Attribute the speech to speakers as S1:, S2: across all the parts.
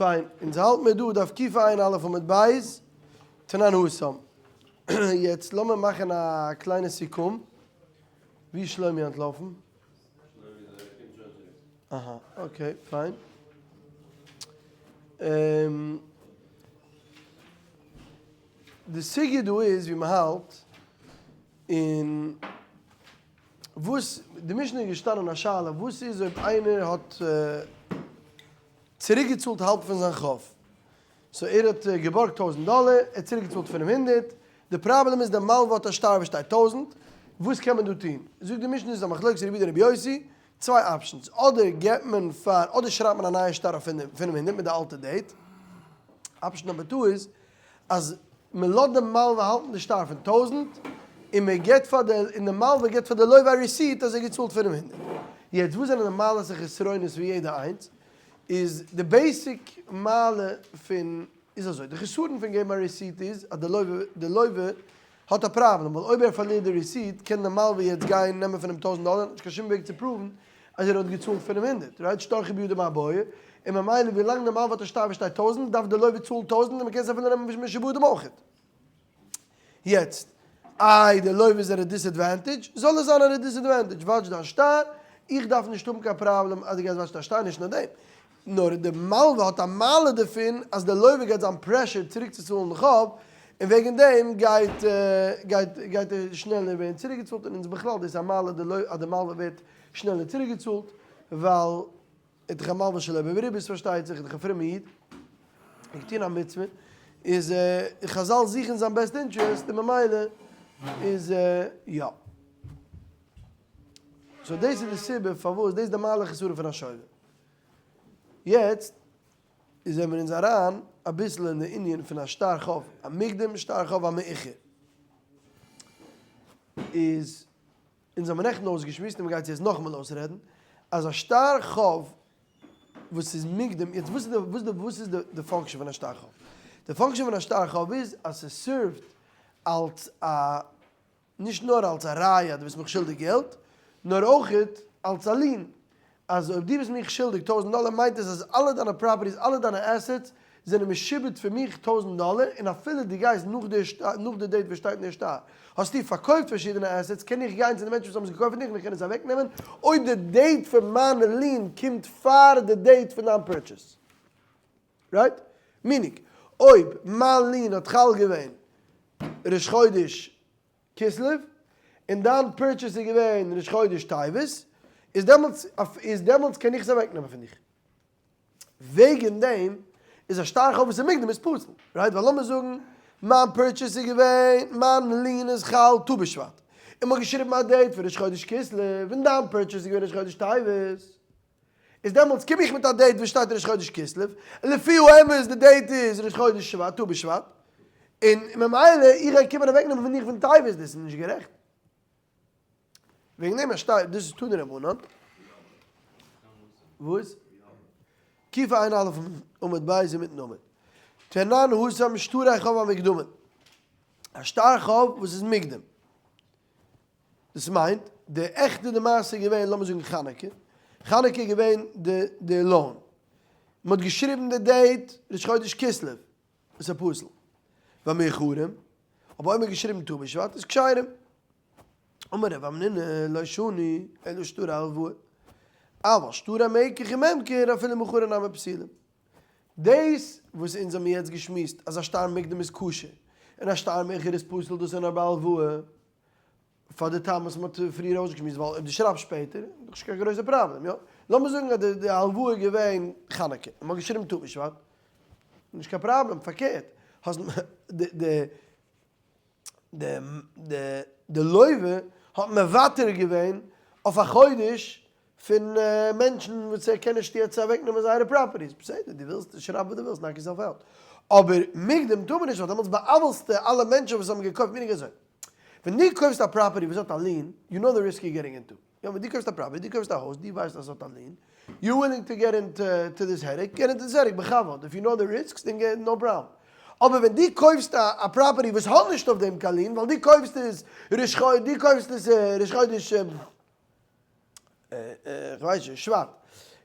S1: פיין, אונז האלט מיר דא דף קע"א עמוד ב', תנן התם. יעצט לאמיר מאכן א קליינע סיכום. ווי איז שלומי אנטלאפן? אהא, okay, פיין. די סוגיא דא איז ווי מ'האלט אין וואס די משנה איז געשטאנען א שאלה וואס איז אויב איינער האט צוריקגעצאלט האלב פון זיין חוב, so ער האט געבארגט טויזענט דאלער, ער האט צוריקגעצאלט 500, די פראבלעם איז די מלווה האט א שטר וואס שטייט טויזענט, וואס קען מען דא טון? זאגט די משנה איז א מחלוקת רבי יהודה און רבי יוסי, צוויי options, אדער געבט מען פאר, אדער שרייבט מען א נייע שטר אויף 500 מיט די אלטע date, option number two איז אז מען לאזט די מלווה האלטן די שטר פון טויזענט, און מען געבט פאר די, און די מלווה געבט פאר די לווה א receipt אז ער האט געצאלט 500. יעצט וואס זענען די מעלות און חסרונות פון יעדע איינס? איז די basic מעלה פון, איז אזוי, די חסרון פון געבן א receipt איז אז די לווה, די לווה האט א פראבלעם, ווייל אויב ער פארלירט די receipt קען די מלווה יעצט גיין נעמען פון אים טויזענט דאלער, נישט קיין שום וועג צו prove ן אז ער האט געצאלט 500, right? שטר בידו מאי בעי, און ממילא ווילאנג די מלווה האט א שטר וואס שטייט טויזענט דארף די לווה צאלן טויזענט און מ'קען עס אפילו נעמען משועבדים אויכעט. יעצט, איי די לווה איז at a disadvantage, זאל עס זיין at a disadvantage, watch דיין שטר, איך דארף נישט האבן קיין פראבלעם אז דו גייסט watch ן דיין שטר, נישט נאר דעם, נאר די מלווה האט א מעלה דערפון אז די לווה גייט זיין pressure צוריקצוצאלן די חוב, און וועגן דעם גייט גייט גייט ער שנעלער ווערן צוריקגעצאלט, און אונז בכלל דאס איז א מעלה די אז די מלווה ווערט שנעלער צוריקגעצאלט, ווייל ער איז דאך א מלווה שלא בריבית פארשטייט זיך, איז דאך א פרומע איד, און געטון א מצוה, איז חזל זוכן זיין best interest און ממילא איז יא. so דאס איז די סיבה פארוואס, דאס איז די מעלה חסרון פון א שובר. יעצט איז זעמיר אונז אריין אביסל אין די ענין פון א שטר חוב המוקדם שטר חוב המאוחר. איז אונז האבן נעכטן אויסגעשמועסט און מ'גייט יעצט נאכאמאל אויסרעדן, אז א שטר חוב וואס איז מוקדם, יעצט וואס איז די וואס די וואס איז די function פון א שטר חוב? די function פון א שטר חוב איז אז ס' serve ט אלס א נישט נאר אלס א ראיה אז דו ביסט מיך שולדיג געלט, נאר אויכעט אלס א lien, אז אויב דו ביסט מיך שולדיג טויזענט דאלער מיינט עס אז אלע דיינע properties, אלע דיינע assets זענען משועבד פון מיך טויזענט דאלער, און אפילו דו גייסט נאך די נאך די date וואס שטייט אין די שטר האסטו פארקויפט פארשידענע assets, קען איך גיין צו די מענטשן וואס האבן עס געקויפט פון דיך און איך קען עס אוועקנעמען אויב די date פון מיין lien קומט פאר די date פון דיין purchase. Right? Meaning, אויב מיין lien האט חל געווען ראש חודש כסלו, און דיין purchase איז געווען ראש חודש טבת, איז דעמאלטס איז דעמאלטס קען איך עס אוועקנעמען פון דיך. וועגן דעם איז א שטר חוב וואס איז מוקדם איז פסול. Right? ווייל לאמיר זאגן מיין purchase איז געווען, מיין lien איז חל ט"ו בשבט, און מ'האט געשריבן א date פון ראש חודש כסלו, און דיין purchase איז געווען ראש חודש טבת. איז דעמאלטס קום איך מיט א date וואס שטייט ראש חודש כסלו, לפי האמת די date איז ראש חודש שבט, ט"ו בשבט, און ממילא איך גיי קומען אוועקנעמען פון דיך פון טבת, דאס איז נישט גערעכט. וועגן דעם שטייט, דאס איז תנו רבנן. וואס? קע"א עמוד ב' אינמיטן עמוד. תנן התם שטרי חוב המוקדמין. א שטר חוב וואס איז מוקדם. דאס מיינט, די עכטע די מעשה איז געווען, לאמיר זאגן חנוכה, חנוכה איז געווען די די loan, מען האט געשריבן די date ראש חודש כסלו, איז א פסול, והמאוחרים, אבער אויב מען האט געשריבן ט"ו בשבט איז כשרים. אמר רב המנונא לא שנו אלא שטרי הלוואה, אבל שטרי מקח וממכר אפילו מאוחרין נמי פסולים. דאס וואס אונז האבן יעצט געשמועסט אז א שטר מוקדם איז כשר און א שטר מאוחר איז פסול דאס איז נאר ביי הלוואה, פאר די טעם וואס מ'האט פריער אויסגעשמועסט, ווייל אויב דו שרייבסט שפעטער איז דאך נישט קיין גרויסע פראבלעם, יא? לאמיר זאגן אז די הלוואה איז געווען חנוכה און מ'האט געשריבן ט"ו בשבט, נישט קיין פראבלעם, פארקערט, האסט די די די די די לווה האט מוותר געווען אויף א חודש פון מענטשן וואס ער קען נישט יעצט אוועקנעמען זייערע properties, בסדר, דו ווילסט, שרייב וואס דו ווילסט, knock yourself out. אבער מוקדם טאר מען נישט ווייל דעמאלטס בא'עוול'סטו אלע מענטשן וואס האבן געקויפט, meaning אזוי, ווען דו קויפסט א property וואס האט א lien, you know the risk you getting into. יא, ווען דו קויפסט א property, דו קויפסט א הויז, דו ווייסט אז עס האט א lien, you willing to get into this headache, get into this headache בכבוד, if you know the risks, then get, no problem. אבער ווען דו קויפסט א property וואס האט נישט אויף דעם קיין lien, ווייל דו קויפסט עס ראש חודש, דו קויפסט עס ראש חודש, כ'ווייס נישט, שבט.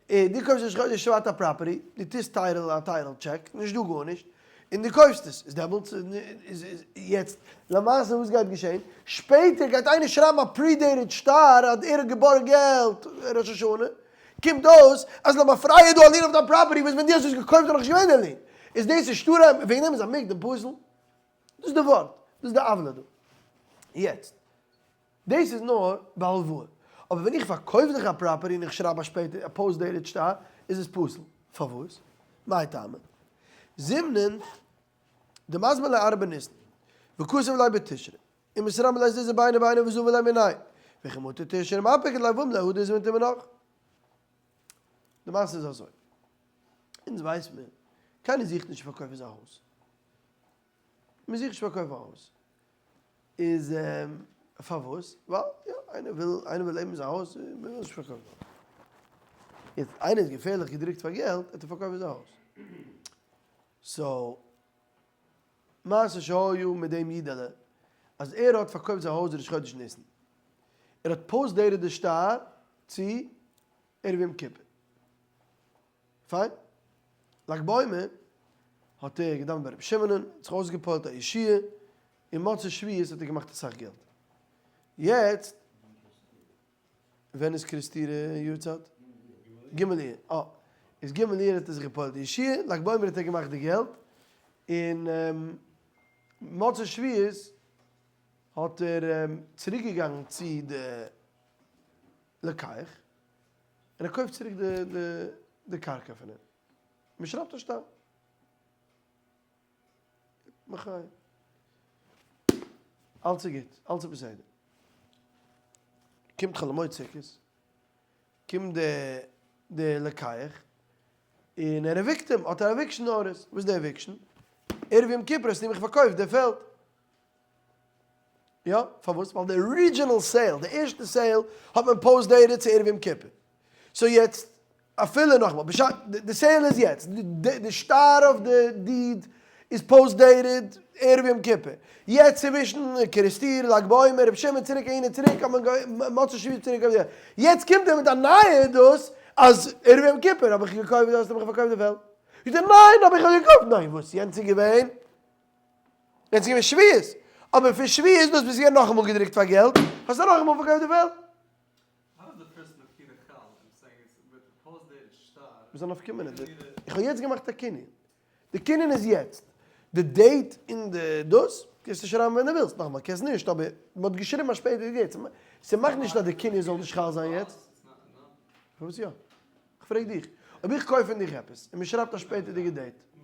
S1: דו קויפסט ראש חודש שבט א property, דו טוסט title א title check, נישט דא גארנישט, און דו קויפסט עס, איז דעמאלטס איז יעצט למעשה וואס גייט געשען? שפעטער גייט איינער שרייבן א predated שטר אז ער האט געבארגט געלט ראש השנה, קומט אויס אז למפרע איז דא א lien אויף דיין property וואס ווען דו האסט עס געקויפט איז נאכנישט געווען די lien, איז דאס איז שטרי וועגן דעם איז א מוקדם פסול? דאס איז די ווארט, דאס איז די עוולה דא. יעצט, דאס איז נאר בהלוואה, אבער ווען איך פארקויף דיך א property און איך שרייב א שפעטער א post dated שטר איז עס פסול. פארוואס? מאי טעמא? זימנין דמזמין ליה ארבע ניסן וכתב ליה בתשרי ומסרם ליה זוזי ביני ביני וזבין ליה מיניה וכי מטא תשרי מפיק ליה ואמר ליה הא דזמינתא מנך. די מעשה איז אזוי, אונז ווייס מיר, קיינער זוכט נישט צו פארקויפן זיין הויז, מען זוכט נישט פארקויפן א הויז, איז פארוואס? ווייל יא, איינער וויל, איינער וויל לעבן אין זיין הויז, מען וויל נישט פארקויפן. יעצט איינער איז געפערליך געדרוקט פאר געלט, וועט ער פארקויפן זיין הויז. so, מעשה שהיה מיט דעם אידעלע, אז ער האט פארקויפט זיין הויז ראש חודש ניסן. ער האט post dated די שטר צו ערב יום כיפור. פיין. לג בעומר האט ער געדאווענט ביי רבי שמעונ'ען, האט זיך אויסגעפועלט א ישועה, און מוצאי שבועות האט ער געמאכט אסאך געלט. יעצט, ווען איז קערעסטירע יארצייט? ג' אייר. אה, איז ג' אייר האט ער זיך געפועלט די ישועה, לג בעומר האט ער געמאכט די געלט, און מוצאי שבועות האט ער צוריק געגאנגען צו די לוקח, און ער קויפט צוריק די קרקע פון אים. מען שרייבט א שטר. מחיה. אלץ איז גוט, אלץ איז בסדר. קומט חול המועד סוכות, קומט די לוקח, און ער evict אים, האט ער eviction notice. וואס איז די eviction? ערב יום כיפור האסטו מיך פארקויפט די פעלד. יא, פארוואס? ווייל די original sale, די ערשטע sale, האט מען post dated צו ערב יום כיפור. so יעצט, אפילו נאכאמאל, בשעת, די sale איז יעצט, די שטר אויף די deed איז post dated ערב יום כיפור. יעצט צווישן קערעסטיר, לג בעומר, רבי שמעון צוריק אהין און צוריק, האט מען מוצאי שביעי צוריק אויף די, יעצט קומט ער מיט א נייע דאס אז ערב יום כיפור האב איך געקויפט דאס, האב איך פארקויפט די וועלט. זאגט ער ניין האב איך געקויפט, ניין וואס יענץ איז געווען? יענץ איז געווען שביעית, אבער פון שביעית דאס ביסט געווען נאכאמאל געדרוקט פאר געלט, האסטו נאכאמאל פארקויפט די פעלד. וואס איז א נפקא מינה? איך האב יעצט געמאכט א קנין, די קנין איז יעצט, די date און די דאס קענסטו שרייבן ווען דו ווילסט, נאכאמאל קענסט נישט אבער מען האט געשריבן א שפעטערדיגע date, ס'מאכט נישט אז די קנין זאל נישט חל זיין יעצט. פארוואס יא? כ'פרעג דיך, אויב איך קויף פון דיך עפעס, און מ'שרייבט א שפעטערדיגע date,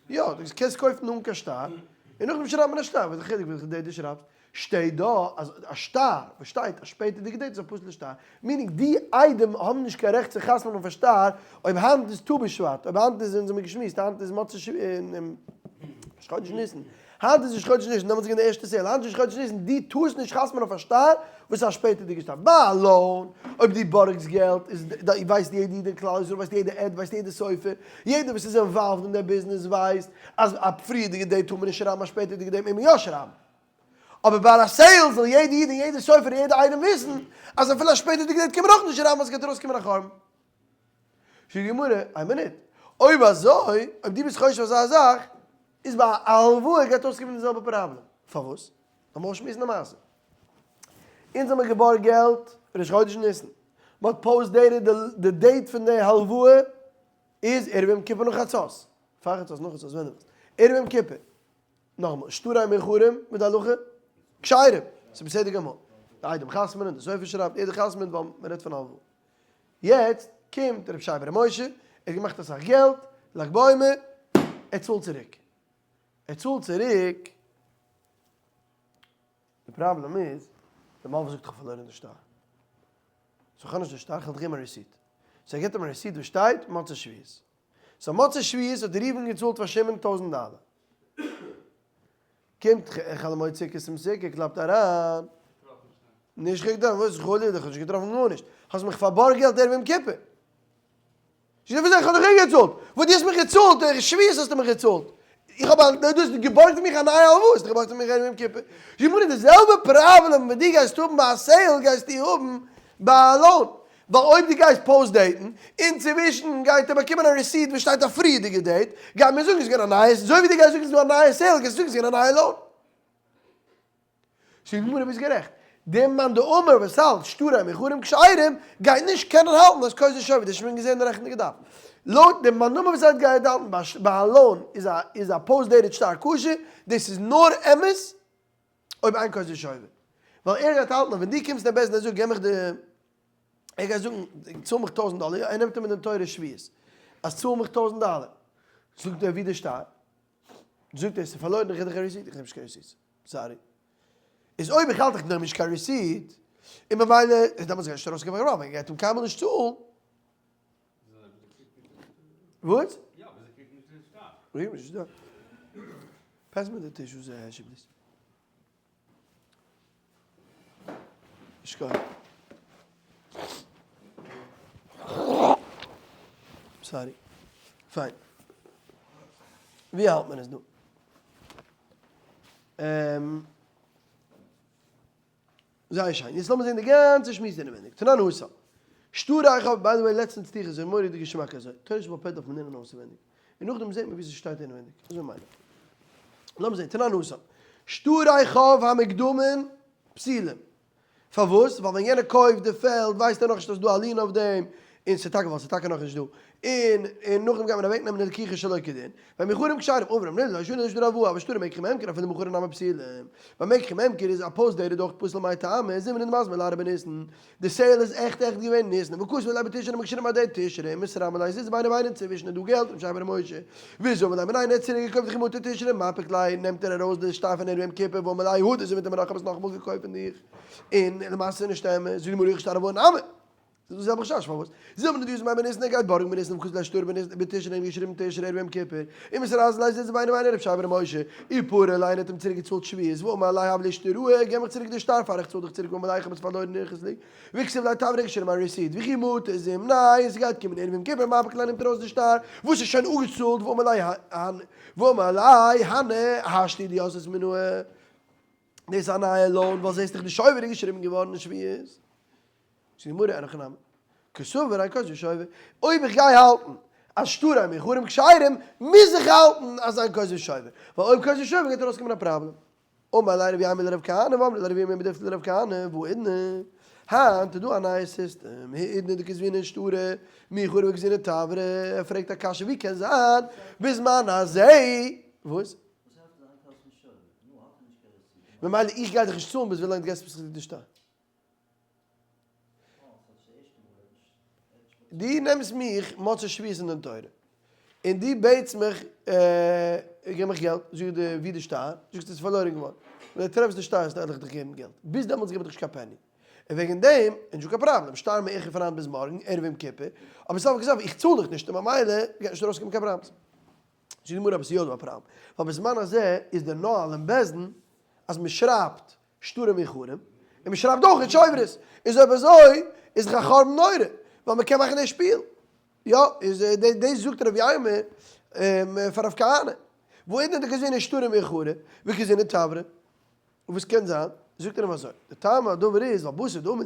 S1: יא, דו קענסט קויפן אן קיין שטר, און נאכדעם שרייבט מען א שטר, וואס איז די חילוק וועלכע date דו שרייבסט? שטייט דא אז א שטר וואס שטייט א שפעטערדיגע date איז א פסול'ע שטר, meaning די עדים האבן נישט קיין רעכט צו חתמ'ן אויף א שטר אויב היינט איז ט"ו בשבט, אויב היינט איז, אונז האמיר געשמועסט, היינט איז מוצאי ש ראש חודש ניסן, היינט איז ראש חודש ניסן, דעמאלטס איז געווען די ערשטע sale, היינט איז ראש חודש ניסן, דו טארסט נישט חתמ'ן אויף א שטר וואס איז א שפעטערדיגע שטר. ביי א loan, אויב דו בארגסט געלט, איז ווייסט יעדע איד אין כלל ישראל, ווייסט יעדע עד, ווייסט יעדע סופר, יעדער וואס איז involved אין דער ביזנעס ווייסט אז א פריערדיגע date טאר מען נישט שרייבן, א שפעטערדיגע date מעג מען יא שרייבן. אבער ביי א sale זאל יעדע איד און יעדע סופר און יעדע איידעם וויסן אז אפילו א שפעטערדיגע date קען מען אויך נישט שרייבן ווייל ס'גייט ארויסקומען א חורבן. זאגט די גמרא, איין מינוט, אויב אזוי, אויב דו ביסט חושש אזא זאך, איז ביי א הלוואה גייט אויסקומען די זעלבע פראבלעם. פארוואס? לאמיר אויסשמועסן די מעשה. אונז האמיר געבארגט געלט ראש חודש ניסן, מען האט post dated די date פון די הלוואה איז ערב יום כיפור נאך חצות, פאר חצות, נאך חצות, ווען דו ווילסט, ערב יום כיפור, נאכאמאל, שטרי מאוחרים מיט די הלכה, כשרים, ס'איז בסדר גמור, די עדים חתמ'נען, די סופר שרייבט, יעדער חתמ'נט ווייל מען רעדט פון הלוואה. יעצט קומט ר' שייבער ר' משה, ער האט געמאכט אסאך געלט, לג בעומר, ער צאלט צוריק. ער צאלט צוריק, די פראבלעם איז, די מלווה זאגט איך האב פארלוירען די שטר. so איך האב נישט די שטר, איך וועל דיך געבן א receipt. so ער געבט אים א receipt וואס שטייט מוצאי שביעית. so מוצאי שביעית האט ראובן געצאלט פאר שמעון טויזענט דאלער. קומט חול המועד סוכות צום סוכה, קלאפט אריין. נישט געטראפן, וואס חלילה, איך האב נישט געטראפן גארנישט. האסט מיך פארבארגט געלט ערב יום כיפור. זאגט ער, וויאזוי איך האב דיך געצאלט? וואס דו האסט מיך געצאלט, ערב שביעית האסטו מיך געצאלט. איך האב א, דו האסט געבארגט פון מיך א נייע הלוואה, האסטו געבארגט פון מיך ערב יום כיפור. זאגט מיר, די זעלבע פראבלעם וואס דו גייסט האבן ביי א sale גייסטו האבן ביי א loan. ווייל אויב דו גייסט post date ן, אינצווישן גייט ער באקומען א receipt וואס שטייט א פריערדיגע date, גייט מען זאגן ס'איז געווען א נייע, אזוי ווי דו גייסט זאגן ס'איז דא א נייע sale, גייסטו זאגן ס'איז געווען א נייע loan. זאגט די גמרא ביסט גערעכט, דער מאן דאמר וואס האלט שטרי מאוחרים כשרים גייט נישט קענען האלטן אז כותבין שובר, דאס האט שוין געזען אין די נעכטיגע דף. לויט דעם מאן דאמר וואס האלט גייט האלטן ביי א loan איז א איז א post dated שטר כשר, דאס איז נאר אמת אויב אין כותבין שובר, ווייל ער גייט האלטן אז ווען דו קומסט אין בית דין און זאגסט געב מיך די ער גייט זאגן צאל מיך טויזנט דאלער, יא ער נעמט אים אין דין תורה שבועות אז צאל מיך טויזנט דאלער, זאגט ער ווי די שטר? זאגט ער ס'איז פארלוירן איך גיב דיך א receipt, איך נעם נישט קיין receipt, sorry. איז אויב איך האלט איך נעם נישט קיין receipt, און ממילא איז דעמאלטס גייט נישט ארויסקומען קיין רוב, ער גייט אים קיינמאל נישט צאלן. וואס?
S2: יא, ביז ער קריגט נישט די שטר.
S1: קריגט נישט די שטר. pass מיר די tissues הערשי please. שכוח. Sorry. פיין. ווי האלט מען עס דא? זייער שיין. יעצט לאמיר זען די גאנצע שמועס אינעווייניג. תנן התם. שטרי חוב, by the way לעצטנס טו איך אזוי מורא'דיג געשמאק אזוי. תורה שבעל פה דארף מען לערנען אויסענווייניג. און נאכדעם זעט מען ווי ס'שטייט אינעווייניג. אזוי מיין איך. לאמיר זען. תנן התם. שטרי חוב המוקדמין פסולים. פארוואס? ווייל ווען יענער קויפט די פעלד ווייסט ער נאכנישט אז ס'דא א lien אויף דעם, און ס'איז טאקע ווייל ס'איז טאקע נאכנישט דא, און און נאכדעם גייט מען אוועק נעמען די לקיחה שלא כדין. והמאוחרים כשרים, אמר רב נהוראי לא שנו אלא שטרי הלוואה, אבל שטרי מקח וממכר אפילו מאוחרים נמי פסולים. ביי מקח וממכר איז א post dated אויך פסול מאי טעמא, זימנין דמזמין לארעא בניסן, די sale איז עכט עכט געווען ניסן, וכתבי ליה בתשרי און מ'געשריבן א date תשרי, ומתרמי ליה זוזי ביני ובינו אינצווישן איז דא געלט, רבי ישעי' בר' משה, וויאזוי אמר ליה מנין ער האט צוריק געקויפט וכי מטא תשרי, מפיק ליה נעמט ער ארויס די שטר פון ערב יום כיפור ואמר ליה הדר זימנתיה מינך כ'האב עס נאכאמאל געקויפט פון דיך, און למעשה איז נישט אמת, זאגט די גמרא אי הכי שטר הלוואה נמי. ס'איז דאס זעלבע חשש, פארוואס? זימנין דיזמין בניסן ער גייט בארגן בניסן וכתבי ליה שטרא בניסן בתשרי און געשריבן תשרי ערב יום כיפור, ומתרזי ליה זוזי ביני ובינו רבי ישעי' בר' משה, ופרע ליה און האט אים צוריק געצאלט שבועות, ואמר ליה הב לי שטראי, געב מיך צוריק די שטר פאר איך צאל דיך צוריק ואמר ליה איך האב עס פארלוירן אירחס לי, וכתיב ליה תברא געשריבן א receipt, וכי מטא זימניה און ס'גייט קומען ערב יום כיפור מפיק ליה נעמט ארויס די שטר וואס איז שוין אפגעצאלט ואמר ליה ואמר ליה הני השתא דאזלת מינאי דאס איז א נייע loan ווייל זעסט דאך די שובר איז געשריבן געווארן אין שבועות. זאגט די גמרא אין הכי נמי, קסבר אין כותבין שובר, אויב איך גיי האלטן אז שטרי מאוחרים כשרים, מוז איך האלטן אז אין כותבין שובר, ווייל אויב כותבין שובר גייט ארויסקומען א פראבלעם. אמר ליה רב יימר לרב כהנא ואמרי לה רב ירמיה מדפתי לרב כהנא, והאידנא, היינט איז דא א נייע סיסטעם, האידנא דכתבינן שטרי מאוחרי וכתבינן תברא, ער פרעגט א קשיא ווי קען זיין בזמן הזה, וואס? ממילא איך גיי דיך נישט צאלן ביז ווילאנג דו געסט מיר די שטר. דו נעמסט מיך מוצאי שבועות אין דין תורה, און דו בעטסט מיך געב מיך געלט, זאג איך דיר וואו די שטר, זאגסטו ס'איז פארלוירן געווארן, ווען דו טרעפסט די שטר וועסטו ענדליך דיך געבן געלט, ביז דעמאלטס געב איך דיך נישט קיין פעני, און וועגן דעם איז נישטא קיין פראבלעם, שטר מאוחר פון היינט ביז מארגן, ערב יום כיפור, אבער סוף כל סוף איך צאל דיך נישט און ממילא גייט נישט ארויסקומען קיין פראבלעם. זאגט די גמרא אבער ס'איז יא דא א פראבלעם, ווייל בזמן הזה איז די נוהל אין בית דין אז מ'שרייבט שטרי מאוחרים, און מען שרייבט אויך מיט שוברות, איז אויב אזוי איז דאך א חורבן נורא, ווייל מען קען מאכן די שפיל. יא, איז דאס זאגט רבי יימר פאר רב כהנא, והאידנא דכתבינן שטרי מאוחרי וכתבינן תברא, וואס קען זיין? זאגט ער אים אזוי, די טעם הדבר איז ווייל בתר דאמר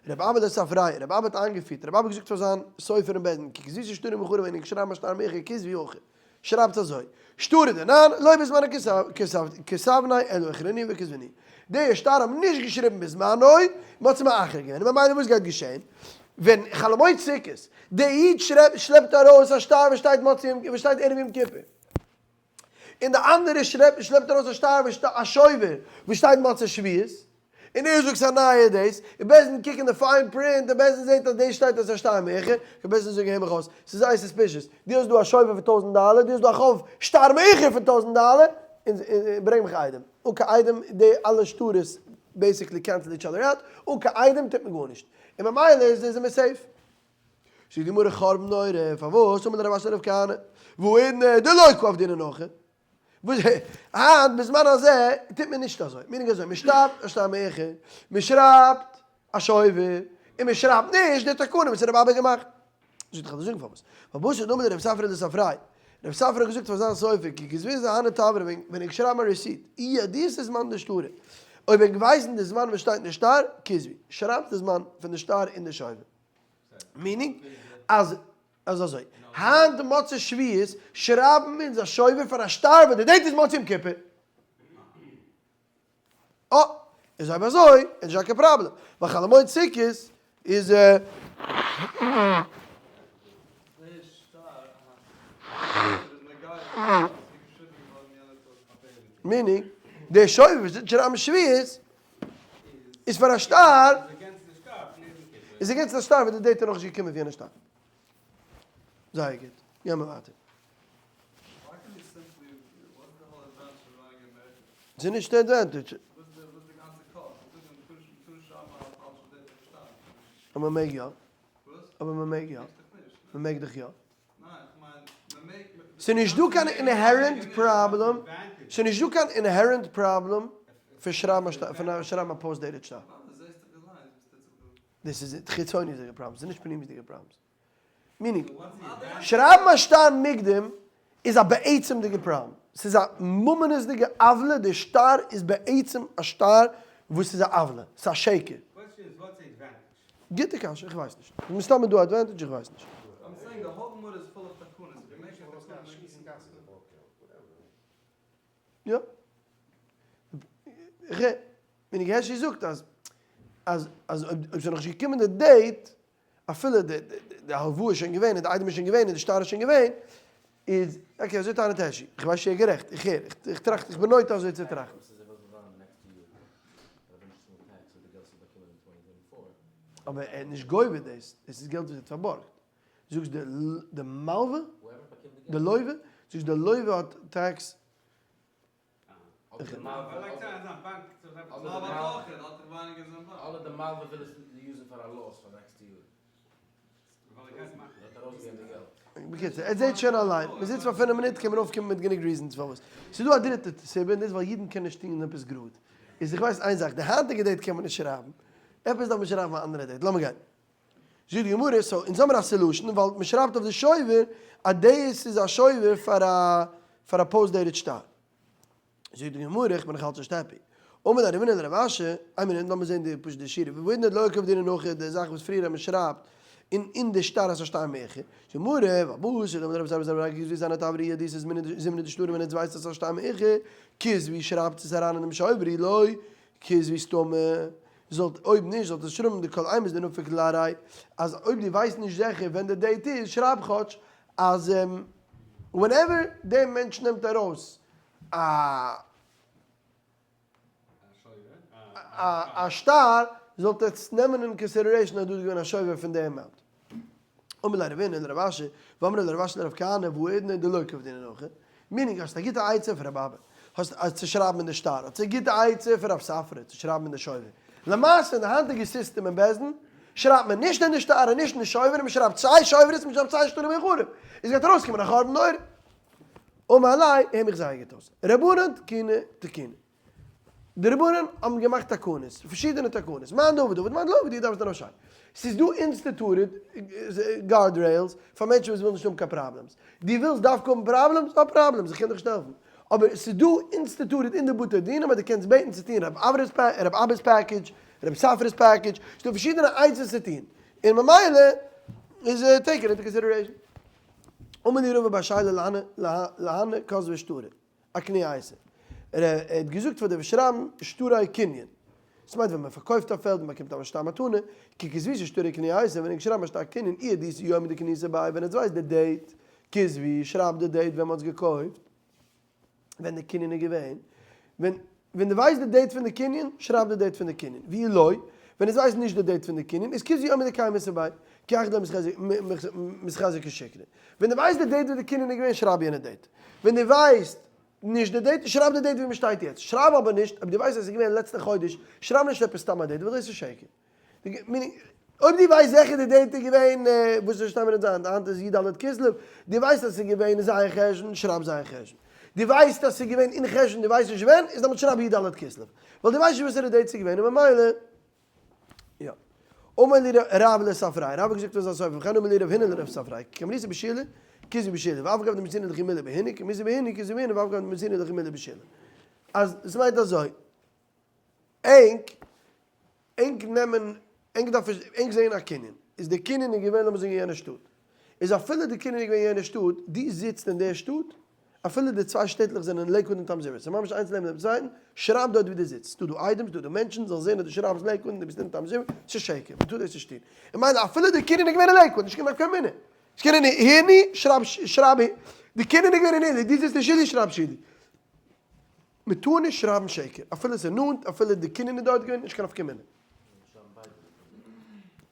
S1: להו רבי אבא לספריה, רבי אבא האט איינגעפירט, רבי אבא האט געזאגט פאר זיין סופר אין בית דין, כי כתביתו שטרי מאוחרי ווען איך שרייב א שטר מאוחר כתבו הכי, שרייבט אזוי, שטרא דנן, לא בזמנו כתבניה אלא אחרינהו וכתבינהו. די שטר האבן נישט געשריבן בזמנו, מען האט עס מאחר געווען, און ממילא וואס גייט געשען? ווען חול המועד סוכות, די איד שלעפט ארויס א שטר וואס שטייט מוצאי יום וואס שטייט ערב יום כיפור, און די אנדערע שלעפט ארויס א שטר וואס א שובר וואס שטייט מוצאי שבועות, און ער זאגט ס'איז א נייע דאס, און בית דין קוקט אין די fine print און בית דין זעט אז דאס שטייט אז ס'איז א שטר מאוחר, קען בית דין זאגן הער מיך אויס, ס'איז זייער suspicious, דו האסט דא א שובר פון טויזנט דאלער, דו האסט דא א חוב שטר מאוחר פון טויזנט דאלער, און ברענג מיך עדים, אן קיין עדים די אלע שטרות basically cancel each other out, אן קיין עדים טוט מען גארנישט, און ממילא איז זעמיר safe. זאגט די גמרא חורבן נורא, פארוואס? אמר ליה רב אשי לרב כהנא, והאידנא דלא קא עבדינן הכי, וואס היינט בזמן הזה טוט מען נישט אזוי, meaning אזוי, מען שטארבט א שטר מאוחר, מען שרייבט א שובר, און מען שרייבט נישט די תקנה וואס רבי אבא האט געמאכט. זאגט איך וועל דיר זאגן פארוואס, ווייל בתר דאמר להו רב ספרא לספריה, רב ספרא האט געזאגט פאר זיין סופר, כי כתביתו הני תברא ווען איך שרייב מיין receipt, אי ידיעת זמן דשטרא, אויב ענק ווייסן די זמן וואס שטייט אין די שטר, כתבו, שרייבט די זמן פון די שטר אין די שובר. Meaning אז אז אזוי, היינט מוצאי שביעית שרייבן אונז א שובר פאר א שטר וואס די date איז מוצאי יום כיפור. אה, איז אויב אזוי איז נישט דא קיין פראבלעם, ווייל חול המועד סוכות איז. Meaning, די שובר וואס טוט שרייבן שביעית איז פאר א שטר, איז against א שטר וואס די date איז נאכנישט געקומען פון יענע שטר. זייער גוט, גיימער ווייטער. ס'איז נישט די advantage. אבער מ'מעג יא. אבער מ'מעג יא. מ'מעג דאך יא. ס'איז נישט דא קיין inherent פראבלעם, ס'איז נישט דא קיין inherent פראבלעם פון שרייבן א שטר, פון שרייבן א post dated שטר. דאס איז חיצוניות'דיגע פראבלעם, ס'איז נישט פנימיות'דיגע פראבלעמס. Meaning, שרייבן א שטר מוקדם איז א בעצם'דיגע פראבלעם. ס'איז א ממונות'דיגע עוולה, די שטר איז בעצם א שטר וואס איז א עוולה, ס'איז א שקר. גוטע קשיא, איך ווייס נישט. מסתמא דא advantage, איך ווייס נישט. יא. איך מיין הערשי זאגט אז אז אז אויב ס'איז נאכנישט געקומען די date, אפילו די די הלוואה איז שוין געווען און די איידעם איז שוין געווען און די שטר איז שוין געווען, איז okay אזוי טענה'ט הערשי, איך ווייס נישט צו ער איז גערעכט, איך הער, איך טראכט, איך בין נוטה אזוי צו טראכטן. אבער ער האט נישט גובה דאס, דאס איז געלט וואס ער האט פארבארגט. זאגסט די מלווה? די לוה? זאגסט די לוה האט tax? בקיצור, ער זעהט שוין אליין, מען זיצט פאר פינף מינוט קען מען אויפקומען מיט גענוג reasons פארוואס. ס'איז דא א דריטע סיבה און דאס ווייל אידן קענען נישט טון עפעס גראד. איז איך ווייס איין זאך, די היינטיגע date קען מען נישט שרייבן. עפעס דארף מען שרייבן א אנדערע date. לאמיר גיין. זאגט די גמרא, so אונז האמיר א solution ווייל מען שרייבט אויף די שובר אז דאס איז א שובר פאר א פאר א post dated שטר. זאגט די גמרא, איך בין נאך אלץ נישט happy. אמר ליה רבינא לרב אשי, איין מינוט לאמיר זען די פשוט די שורה, והאידנא דלא קעבדינן הכי, די זאך וואס פריער אז מען שרייבט אין אין די שטר אז א שטר מאוחר, זאגט די גמרא, והא בתר דאמר רב זירא בר אבא כתבו זיינע תברא דאס איז זימנא דשטרא ווען עטס ווייסט אז ס'איז א שטר מאוחר, כתבו שרייבט עס אריין אין דעם שובר אי לא כתבו סתמא, זאלט אויב נישט זאלט עס שרייבן דכל אימת דנפיק לארעא, אז אויב דו ווייסט נישט זיכער ווען די date איז שרייב כאטש אז whenever דער מענטש נעמט ארויס א א שטר זאלט עטס נעמען אין consideration אז דא איז געווען א שובר פון די amount. אמר ליה רבינא לרב אשי, ואמרי לה רב אשי לרב כהנא, והאידנא דלא קעבדינן הכי, meaning האסט א גוטע עצה פון רב אבא, האסט אז צו שרייבן אין די שטר, האסט א גוטע עצה פון רב ספרא צו שרייבן אין די שובר. למעשה אין די היינטיגע סיסטעם אין בית דין, שרייבט מען נישט אין די שטר און נישט אין די שובר, און מען שרייבט סיי שוברות און מען שרייבט סיי שטרים מאוחרים. עס גייט ארויסקומען א חורבן נורא. אמר ליה, הער מיך זייער גוט אויס, רבנן תקינו תקוני. די רבנן האבן געמאכט תקנות, פארשידענע תקנות, מאן דעביד עביד מאן דלא עביד יעדער דארף זיין א ס'איז דא instituted guard rails פאר מענטשן וואס ווילן נישט האבן קיין פראבלעמס. דו ווילסט דווקא האבן פראבלעמס? האב פראבלעמס, איך קען דיך נישט העלפן. אבער ס'איז דא instituted אין די בתי דינים אז דו קענסט בעטן צו טון רב אבא'ס package, רב ספרא'ס package, ס'איז דא פארשידענע עצות צו טון, און ממילא איז taken into consideration. אמר לי רבא בר שיילא להנא כתבי שטרא. אקני עשה. ער האט געזאגט פאר די וואס שרייבן שטרי קנין. דאס מיינט ווען מען פארקויפט א פעלד און באקומט א שטר מתנה, כי כתביתו שטרי קני עשה, ווען איך שרייב א שטר קנין, אי ידיעתו יומא דקניתו ביה, ווען עטס ווייסט די date, כתבו, שרייב די date ווען מען האט עס געקויפט, ווען די קנין איז געווען, ווען ווען דו ווייסט די date פון די קנין, שרייב די date פון די קנין, ואי לא, ווען עטס ווייסט נישט די date פון די קנין, איז כתבו יומא דקיימתו ביה, כי היכי דלא מיתחזי כשיקרא. ווען דו ווייסט די date ווען די קנין איז געווען שרייב יענע date. ווען דו ווייסט נישט די date שרייב די date ווי מען שטייט יעצט. שרייב אבער נישט אויב דו ווייסט אז עס איז געווען לעצטע חודש שרייב נישט עפעס סתם א date ווייל דאס איז שקר. אויב דו ווייסט זיכער די date איז געווען וואס איז שטיין מיר אונז היינט? היינט איז י ד כסלו. דו ווייסט אז עס איז געווען ז' חשון שרייב ז' חשון. דו ווייסט אז עס איז געווען אין חשון דו ווייסט נישט ווען איז דעמאלט שרייב י ד כסלו. ווייל דו ווייסט נישט וואסערע date עס איז געווען און ממילא יא. אמר לי רב לספריה, רב האט געזאגט פון זיין סופר, וכן אמר לי רב הונא לרב ספריה, כי קמריתו בשלה, כתבו בשלה, ואף על גב דמצינא דכי מילי בהני, קמריתו בהני, כתבו בהני, ואף על גב דמצינא דכי מילי בשלה. אז עס מיינט אזוי, ענק, ענק נעמען, ענק דארף, ענק זעען א קנין. איז די קנין איז געווען לאמיר זאגן אין יענע שטאט, איז אפילו די קנין איז געווען אין יענע שטאט, דו זיצט אין דער שטאט, אפילו די צוויי שטעטלעך זענען לעיקוואד און טאמס ריווער, ס'איז ממש איינס לעבן דעם צווייטן, שרייב דארט ווי דו זיצט, ס'דא דא עדים, ס'דא דא מענטשן, זאלן זען אז דו שרייבסט לעיקוואד און דו ביסט אין טאמס ריווער, ס'איז שקר, מ'טאר דאס נישט טון. און מילא אפילו די קנין איז געווען אין לעיקוואד, נישט קיין נפקא מינה. ס'קען אין היני, שרייב שרייב די קנין איז געווען אין היני, דו זיצט אין שילי, שרייב שילי. מ'טאר נישט שרייבן שקר, אפילו ס'איז נאנט, אפילו די קנין איז דארט געווען, נישט קיין נפקא מינה.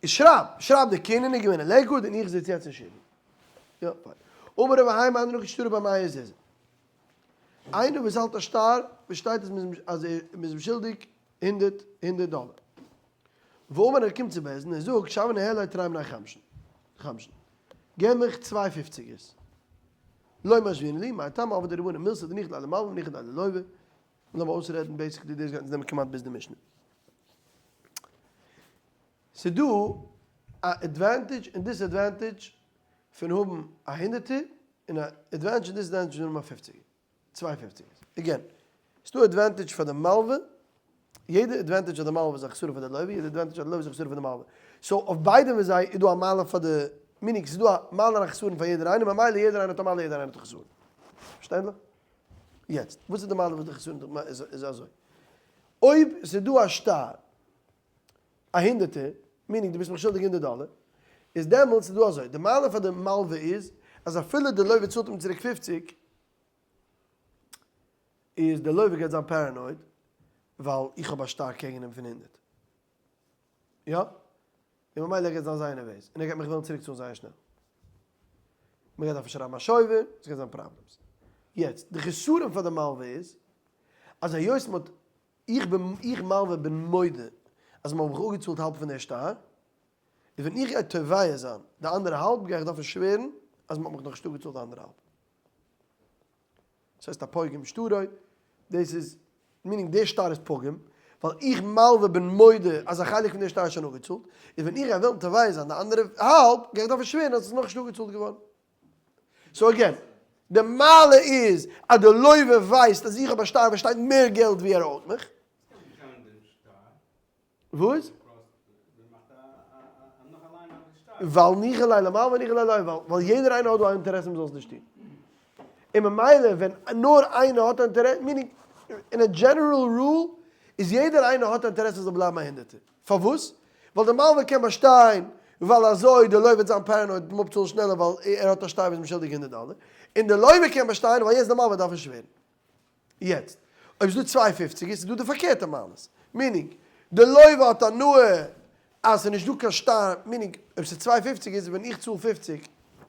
S1: איז שרייב, שרייב די קנין איז געווען אין לעיקוואד און איך זיץ יעצט אין שילי. יא, פיין. אמר רב האי מאן דנקט שטרא בר מאה זוזי. איינער וואס האלט א שטר וואס שטייט אז מ'איז אז ער מ'איז אים שולדיג הונדערט הונדערט דאלער. ואמר ער קומט צו בית דין ער זאגט שויא ניהלי תרי בני חמשין חמשין געב מיך צוויי פופציגערס. לא משוינן לי, מאי טעמא עבדי רבנן מילתא דניחא ליה למלוה וניחא ליה ללוה. לאמיר אויסרעדן basically דאס גייט אונז נעמען כמעט ביז די משנה. ס'דא א advantage און disadvantage פון האבן א הונדערטער און א advantage און disadvantage פון האבן א פופציגער, צוויי פופציגערס. Again, ס'דא advantage פאר די מלווה, יעדע advantage פאר די מלווה איז א חסרון פאר די לווה, יעדע advantage פאר די לווה איז א חסרון פאר די מלווה. So אויף ביידע פון זיי איז דא א מעלה פאר די, meaning ס'איז דא א מעלה און א חסרון פאר יעדער איינער, ממילא יעדער איינער האט א מעלה יעדער איינער האט א חסרון. פארשטענדליך? יעצט, וואס איז די מעלה וואס די חסרון איז אזוי. אויב ס'איז דא א שטר א הונדערטער, meaning דו ביסט מיך שולדיג הונדערט דאלער, איז דעמאלטס איז דא אזוי, די מעלה פאר די מלווה איז, אז אפילו די לווה צאלט אים צוריק פופציג, איז די לווה גייט זיין paranoid, ווייל איך האב א שטר קעגן אים פון הונדערט. יא? און ממילא ער גייט זיין זייער נערוועז, און ער גייט מיך וועלן צוריק צאלן זייער שנעל. מען גייט דארפן שרייבן א שובר, עס גייט זיין problems. יעצט, די חסרון פאר די מלווה איז, אז היות מען האט איך בין, איך מלווה בין מודה אז מ'האט מיך אפגעצאלט האלב פון דער שטר, איז ווען איך גיי תובע זיין די אנדערע האלב גיי איך דארפן שווערן אז מ'האט מיך נאכנישט אפגעצאלט די אנדערע האלב. דאס הייסט א פוגם שטרו, דאס איז, meaning דער שטר איז פוגם, ווייל איך מלווה בין מודה אז א חלק פון דער שטר איז שוין אפגעצאלט, איז ווען איך גיי וועלן תובע זיין די אנדערע האלב גיי איך דארפן שווערן אז עס איז נאכנישט אפגעצאלט געווארן. So again, די מעלה איז אז די לווה ווייסט אז איך האב א שטר וואס שטייט מער געלט ווי ער owe ט מיך. וואס? ווייל ניחא ליה למלוה וניחא ליה ללוה, ווייל יעדער איינער האט דא א אינטערעס מען זאל עס נישט טון. און ממילא ווען נאר איינער האט א אינטערעס, meaning אין א general rule איז יעדער איינער האט א אינטערעס עס זאל בלייבן א הונדערטער. פארוואס? ווייל די מלווה קען באשטיין ווייל אזוי די לווה וועט זיין paranoid אים אפצאלן שנעלער ווייל ער האט א שטר וואס איז אים שולדיג הונדערט דאלער, און די לווה קען באשטיין ווייל יעצט די מלווה דארף נישט שווערן. יעצט אויב ס'איז דא צוויי פופציגערס איז דא די פארקערטע מעלות, meaning די לווה האט הנאה אז ס'איז נישט דא קיין שטר, meaning אויב ס'איז צוויי פופציגערס ווען איך צאל פופציג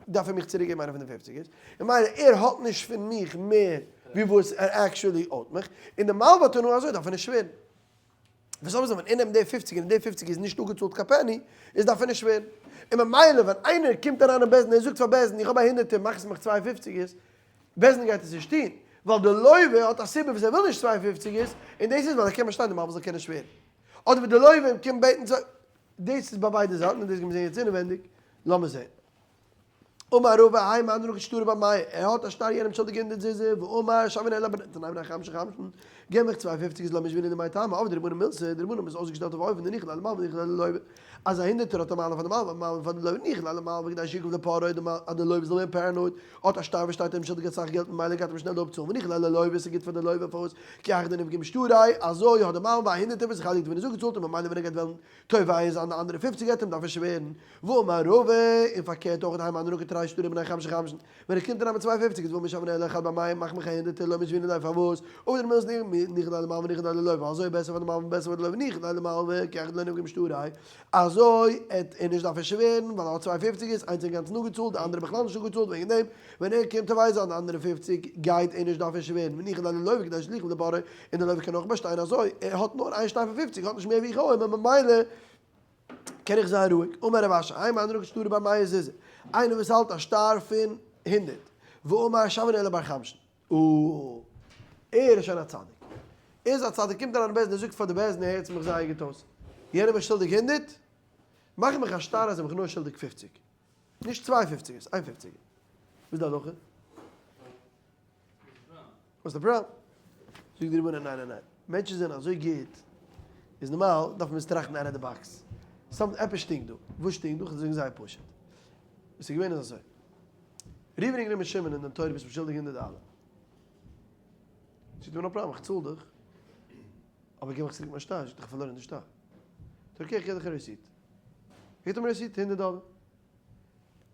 S1: דארף ער מיך צוריק געבן איינע פון די פופציגערס, און מילא ער האט נישט פון מיך מער ווי וואס ער actually owe ט מיך, און די מלווה האט הנאה אזוי דארף ער נישט שווערן. וואס אויב זאל מען איננעמען די פופציגער און די פופציגער איז נישט אפגעצאלט קיין פעני, איז דארף ער נישט שווערן. און ממילא ווען איינער קומט אריין אין בית דין און ער זאגט פאר בית דין איך האב א הונדערטער מאך עס מיך צוויי פופציגערס, בית דין גייט עס נישט טון, ווייל די לווה האט א סיבה וואס ער וויל נישט צוויי פופציגערס, און דאס איז ווייל ער קען באשטיין די מלווה זאל קענען שווערן. אדער ווען די לווה קומט בעטן צוויי, דאס איז ביי ביידע זייטן און דאס גייט מען זען יעצט אינעווענדיג, לאמיר זען. אמר רבא האי מאן דנקיט שטרא בר מאה, ער האט א שטר יענעם שולדיג הונדערט זוזי, ואמר שוינהו ניהלי תרי בני חמשין חמשין, געב מיך צוויי פופציג איז לא משוינן לי מאי טעמא, עבדי רבנן מילתא, די רבנן האבן עס אויסגעשטעלט אויף אופן דניחא ליה למלוה וניחא ליה ללוה, אז א הונדערטער האט א מעלה פאר די מלווה, א מעלה פאר די לוה, ניחא ליה למלוה כדי שיכאב לפרעה, אז די לוה זאל ווערן paranoid, האט א שטר וואס שטייט אים שולדיג אסאך געלט ממילא גייט אים שנעל אפצאלן, וניחא ליה ללוה עס איז גוט פאר די לוה פארוואס כי היכי דניפגום שטריה, אזוי האט די מלווה א הונדערטער וואס איז חלק דערפון איז אפגעצאלט און ממילא ווען ער גייט וועלן תובע זיין די אנדערע פופציג גייט אים דארפן שווערן, ואמר רבא, און פארקערט אויך האי מאן דנקיט תרי שטרי בני חמשין חמשין, ווען ער קומט אריין מיט צוויי פופציג איז ואמר שוינהו ניהלי חד בר מאה מאך מיך א הונדערטער לא משוינן לי פארוואס, עבדי רבנן מילתא ניחא ליה למלוה וניחא ליה ללוה אזוי בעסער פאר די מלווה בעסער פאר די לוה ניחא ליה למלוה כי היכי דלא ניפגום שטריה אזוי עט ער נישט דארפן שווערן ווייל ער האט צוויי פופציגערס איינס אינגאנצן אפגעצאלט די אנדערע בכלל נישט אפגעצאלט וועגן דעם ווען ער קומט תובע זיין די אנדערע פופציג גייט ער נישט דארפן שווערן וניחא ליה ללוה כדי שליכאב לפרעה און די לוה קען אויך באשטיין אזוי ער האט נאר איין שטר פון פופציג האט נישט מער ווי איך אויב ממילא קען איך זיין רואיג. אמר רב אשי, האי מאן דנקיט שטרא בר מאה זוזי, איינער וואס האלט א שטר פון הונדערט, ואמר שוינהו ניהלי בר חמשין. אה, ער איז שוין א צדיק. ער איז א צדיק, קומט אריין אין בית דין און זאגט פאר די בית דין, הערטס מיך זייער גוט אויס, יענער איז שולדיג הונדערט, מאך מיך א שטר אז ער איז מיך נאר שולדיג פופציג. נישט צוויי פופציגערס, איין פופציגער. וואס איז די הלכה? וואס איז די פראבלעם? זאגט די רבנן ניין ניין ניין, מענטשן זענען אזוי גוט, איז נארמאל דארף מען עס טראכטן out of the box. Some עפעס שטינקט דא. וואס שטינקט דא? כ'וועל זאגן זייער פשוט. וואס איז געווען איז אזוי. ראובן איז גענומען שמעון אין דין תורה ביסט מיר שולדיג 100 דאלער. זאגט ער no problem איך צאל דיך. אבער גיב מיך צוריק מיין שטר. זאגט ער איך האב פארלוירן די שטר. זאגט ער okay איך גיב דיך א receipt. געבט אים א receipt 100 דאלער.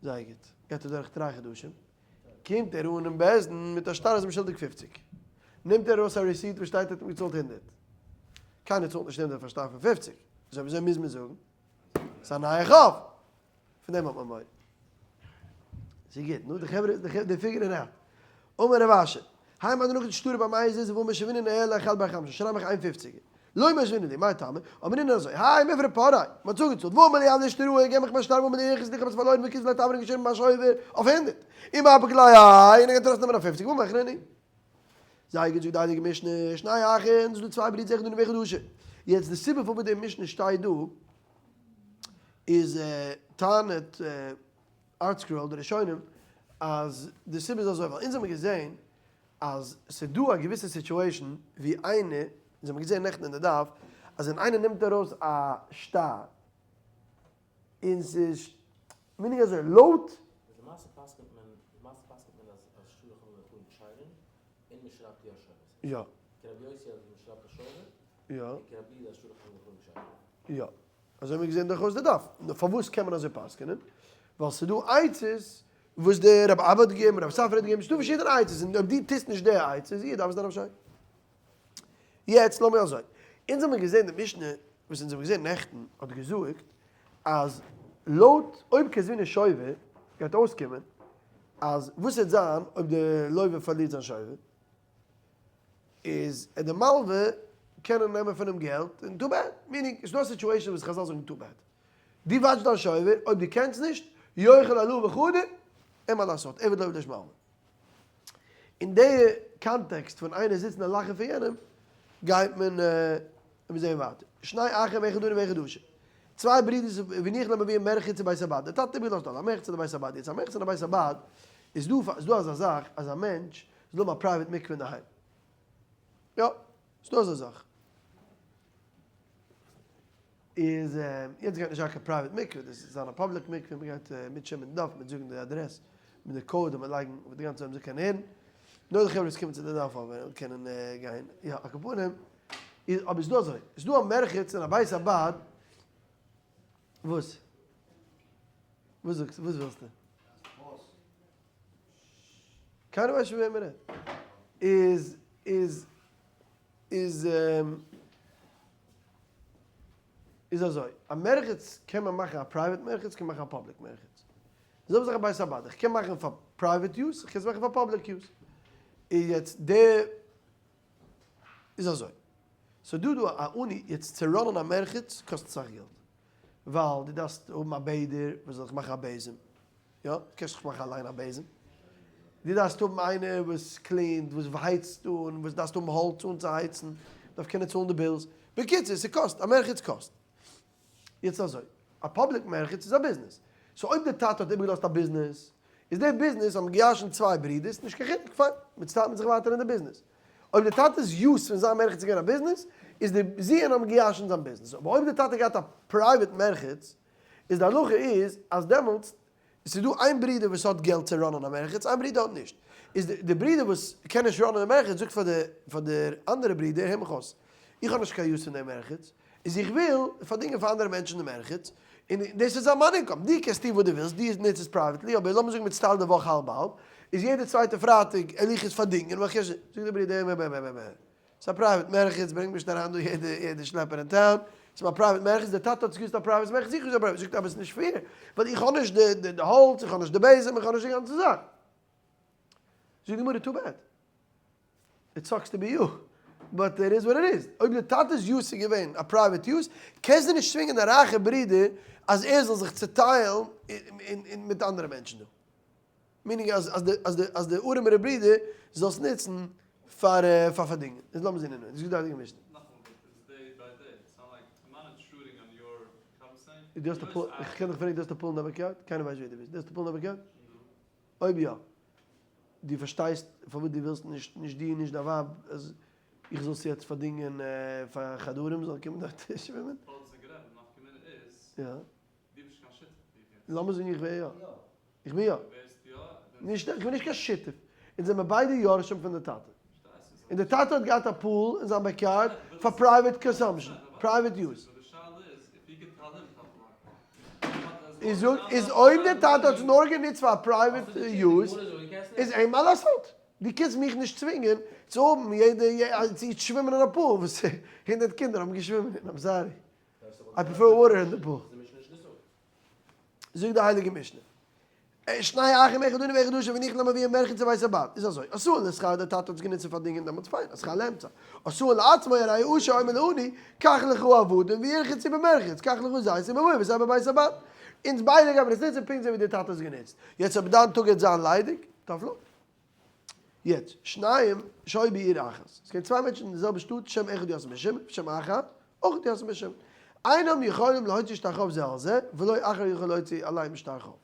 S1: זייער גוט. גייט אדורך 3 חדשים. קומט ער אן אין בית דין מיט א שטר אז מ'איז שולדיג 50. נעמט ער ארויס א receipt וואס שטייט ער האט אים געצאלט 100. קיינער צאלט נישט 100 פאר א שטר פון 50. אזוי וויאזוי מוז מען זאגן? ס'איז א נייע חוב. פון דעם האט מען מורא. ס'איז גוט. נו, די חברה, די חברה, they figure it out. אמר רב אשי, האי מאן דנקט שטרא במאה זוזי ואמר שוינן אעלה החל בר חמשה, שרייב מיך איין פופציגער. לא משוינן לי, מאי טעמא? אמרינן אזוי, האי מפרע פרעיה, מ'האט צוגעצאלט, ואמר לי הב לי שטרא, געב מיך מיין שטר ואמר לי איך איך האב עס פארלוירן וכתבי ליה תברין געשריבן מיין שובר אויף 100. ומפיק ליה האי, און ער גייט ארויסנעמען א פופציגער, ואמר אחריני. זייער גוט זאגט די הייליגע משנה, שני אחים, ס'איז דא צוויי ברידער אחד עני ואחד עשיר. יעצט די סיבה פארוואס די משנה שטייט דא איז טענה'ט ארטסקרול די ראשונים אז די סיבה איז אזוי ווייל אונז האבן געזען אז ס'איז דא א געוויסע situation ווי איינער, אונז האבן געזען נעכטן אין די דף, אז ווען איינער נעמט ארויס א שטר און ס'איז meaning אזוי לויט.
S2: למעשה פסק'נט מען, למעשה פסק'נט מען אז אז שטרי חוב איז כשרין און מען שרייבט יא שובר.
S1: יא.
S2: כרבי יוסי אז מען שרייבט א שובר.
S1: יא.
S2: און כרבי יהודה אז שטרי חוב איז כשרין.
S1: יא. אזוי האבן מיר געזען דורכאויס די דף. נו פארוואס קען מען אזוי פסק'נען? ווייל ס'איז דא עצות וואס דער רב אבא האט געגעבן, רב ספרא האט געגעבן, ס'איז דא פארשידענע עצות, און אויב דו טוסט נישט די עצות, איז דארף עס זיין אויף שיין. יעצט לאמיר אזוי, אונז האבן געזען די משנה וואס אונז האבן געזען נעכטן האט געזאגט אז לויט אויב כתבינן שובר גייט אויסקומען אז וואס וועט זיין אויב די לוה פארלירט זיין שובר איז ער די מלווה קענען נעמען פון אים געלט און too bad, meaning ס'איז דא א situation וואס חזל זאגן too bad, דו וואטש דיין שובר אויב דו קענסט נישט, יוכל הלוה וחדא, אין מה לעשות, עבד לוה ליש מלווה. אין די קאנטעקסט פון איינער זיצן און לאכן פון יענעם, גייט מען מיר זעהן ווייטער. שני אחים אחד עני ואחד עשיר. צוויי ברידערס והניח להם אביהם מרחץ ובית הבד. דער טאטע האט איבערגעלאזט א מרחץ און א בית הבד. יעצט א מרחץ און א בית הבד איז דא איז דא אזא זאך אז א מענטש זאל האבן א private מקווה אינדערהיים. יא, ס'דא אזא זאך. איז יעצט גייט נישט זיין קיין private מקווה, דאס איז זיין א public מקווה, מען גייט מיטשעמען די דארף, מיט זאגן די אדרעס, מיט די code און מיט לייגן וואס די גאנצע עולם זאל קענען הערן, נאר די חברה וואס קומען צו די דארף אבער קענען גיין, יא על כל פנים, איז אבער איז דא אזוי, איז דא א מרחץ און א בית הבד, וואס? וואס זאגסטו? וואס ווילסטו? קיינער ווייסט נישט פון וועם מען רעדט. איז איז איז איז אזוי, א מרחץ קען מען מאכן א private מרחץ, קען מען מאכן א public מרחץ. די זעלבע זאך א בית הבד, איך קען מאכן פאר private use, איך קען עס מאכן פאר public use. איז יעצט די, איז אזוי, ס'איז דא דא א עני, יעצט צו run ען א מרחץ קאסט אסאך געלט, ווייל דו דארפסט האבן א בעדער וואס זאל דיך מאכן א בעזעם, יא, דו קענסט נישט מאכן אליין א בעזעם. דו דארפסט האבן איינער וואס clean ט, וואס הייצט אן, וואס דארפסט האבן האלץ אנצוהייצן, דארף קענען צאלן די bills. בקיצור, ס'קאסט, א מרחץ קאסט. יעצט אזוי, א public מרחץ איז א ביזנעס. So אויב די טאטע האט איבערגעלאזט א ביזנעס, איז די ביזנעס האבן געירשנט צוויי ברידערס, נישט קיין חילוק, פיין, מען צוטיילט מיט זיך ווייטער אין די ביזנעס. אויב די טאטע'ס use פון זיין מרחץ איז געווען א ביזנעס, איז די זוהן האבן געירשנט זיין ביזנעס. אבער אויב די טאטע האט געהאט א private מרחץ, איז די הלכה איז אז דעמאלטס ס'איז דא איין ברודער וואס האט געלט צו run ען א מרחץ, איין ברודער האט נישט. איז די ברודער וואס קען נישט run ען די מרחץ זאגט פאר די פאר די אנדערע ברודער הער מיך אויס, איך האב נישט קיין use פון די מרחץ, איז איך וויל פארדינגען פאר אנדערע מענטשן די מרחץ, און דאס איז זיין מיין income, דו קענסט טון וואס דו ווילסט, דו נוץ עס privately, אבער לאמיר זאגן מען צוטיילט די וואך האלב האלב, איז יעדע צווייטע פרייטאג על איך עס פארדינגען, ווייל איך קען נישט, זאגט די ברודער הער הער הער הער. ס'איז א private מרחץ, ברענג נישט אריין דא יעדע יעדע שלעפער אין town, ס'איז מיין private מרחץ, דער טאטע האט עס געוואוסט א private מרחץ, איך האב געוואוסט א private, זאגט ער אבער ס'איז נישט fair, ווייל איך האב נישט די די די האלץ, איך האב נישט די בעזעם, איך האב נישט די גאנצע זאך. זאגט די גמרא too bad, it sucks to be you, but it is what it is, אויב די טאטע'ס use איז געווען א private use, קענסטו נישט צווינגען די רייכע ברודער אז ער זאל זיך צוטיילן מיט אנדערע מענטשן דא. Meaning אז אז די אז די אז די ארעמערע ברודער זאל עס נוצן פאר פאר פארדינגען. איז לאמיר זעהן אינעווייניג. זאגט די הייליגע משנה. דו האסט א pool, איך קען דיך פרעגן דו האסט א pool אין דיין backyard? קיינער ווייסט ווער דו ביסט. דו האסט א pool אין דיין backyard? אויב יא, דו פארשטייסט פארוואס דו ווילסט נישט נישט דו און נישט דיין ווייב אז איך זאל עס יעצט פארדינגען פאר חדרים זאלן קומען דארט שווימען? יא. לאמיר זאגן איך ווער יא. איך בין יא. נישט, איך בין נישט קיין שותף. אונז זעמיר ביידע יורשים פון די טאטע. און די טאטע האט געהאט א pool אין זיין backyard פאר private consumption, private use. איז איז אויב די טאטע האט עס נאר גענוצט פאר private use איז אין מה לעשות. דו קענסט מיך נישט צווינגען צו האבן יעדע צו שווימען אין א pool וואס 100 קינדער האבן געשווימען אין, I'm sorry. I prefer water אין די pool. זאגט די הייליגע משנה, שני אחים אחד עני ואחד עשיר והניחן למבוי מרחץ ובית הבד, איז אזוי, עשאן לשכר דער טאטע האט עס גענוצט צו פארדינגען דעמאלטס פיין, השכר לאמצע, עשאן לעצמו הרי עשיר אומר לעני, קח לך עבדים וירחצו במרחץ, קח לך זיתים במבוי וסיי בבית הבד. אונז ביידע גיימער עס נוצן פונקט אזוי ווי דער טאטע האט עס גענוצט. יעצט אויב דיין טאג גייט זיין ליידיג, tough luck. יעצט, שניים שהיו בעיר אחת, עס קען צוויי מענטשן אין די זעלבע שטאט, שם אחד יוסף בן שמעון, ושם אחר, אויך יוסף בן שמעון. אינם יכולים להוציא שטר חוב זה על זה, ולא אחר יכול להוציא עליהם שטר חוב.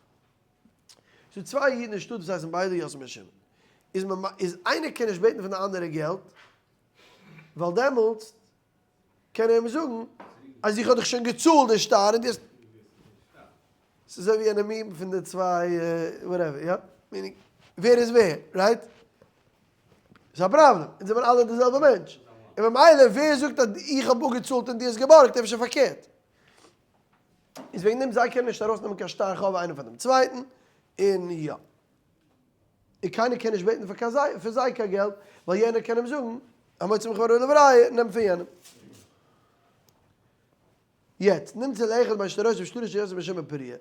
S1: ס'דא צוויי אידן אין שטאט וואס הייסן ביידע יוסף בן שמעון. איז מען איז איינער קען נישט בעטן פון די אנדערע געלט, ווייל דעמאלטס קען ער אים זאגן אז איך האב דיך שוין געצאלט די שטר און דו האסט. ס'איז אזוי ווי יענע meme פון די צוויי whatever, יא? meaning ווער איז ווער, right? ס'איז א פראבלעם, אונז זעמיר אלע די זעלבע מענטש, און ממילא ווער זאגט אז איך האב אפגעצאלט און דו האסט געבארגט, אפשר פארקערט. איז וועגן דעם זיי קענען נישט ארויסנעמען קיין שטר חוב איינער פון דעם צווייטן, און יא. און קיינער קען נישט בעטן פאר קיין זיי פון זיי קיין געלט, ווייל יענער קען אים זאגן, המוציא מחברו עליו ראיה, נעם פון יענעם. יעצט, נמצא לאחד בין שטרות ושטרות של יוסף בן שמעון פריעה.